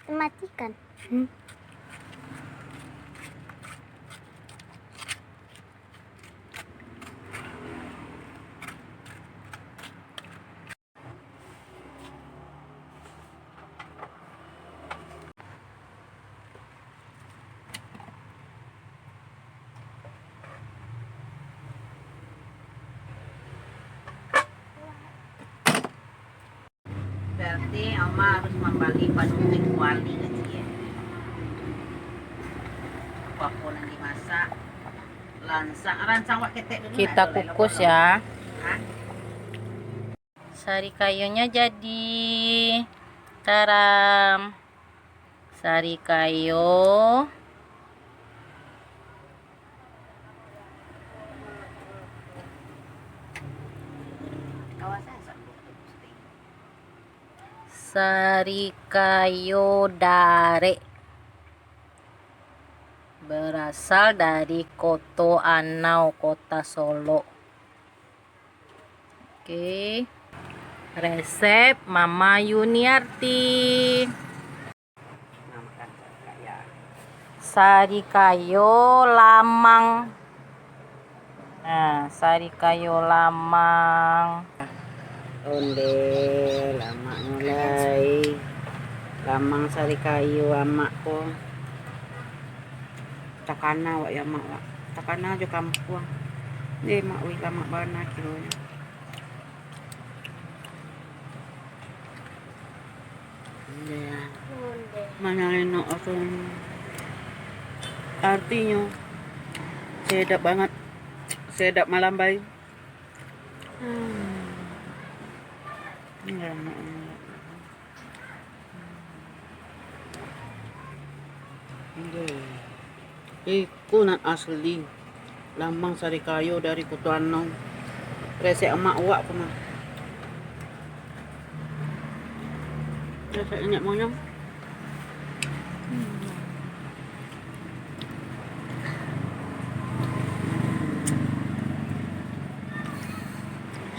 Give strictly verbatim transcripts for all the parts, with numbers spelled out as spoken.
Matikan. Hmm. Berarti Ama harus mambali panutuik kuali kecil. Apo-apo nan dimasak, ransang, ransang wak ketek dulu. Kita kukus ya. Hah? Sarikayonyo jadi. Taram. Sarikayo. Sarikayo darek. Berasal dari Koto Anau, Kota Solok. Oke. Resep Mama Yuniarti. Sarikayo lamang. Nah, sarikayo lamang. Onde, lamaknyo lai. Lamang sarikayo amak ko. Takana wak ya, Mak, wak. Takana jo kampuang. Deh, Mak, wih, lamak bana kironyo. Deh. Mana enak aku. Artinyo, sedap banget. Sedap malambai. Hmm. Enak, enak. Iko nan asli, lamang sarikayo dari Kuto Anau. Resep amak wak ko mah. Resep niniak moyang.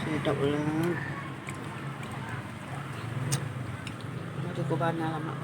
Sedap lah. Cukup bana lamak.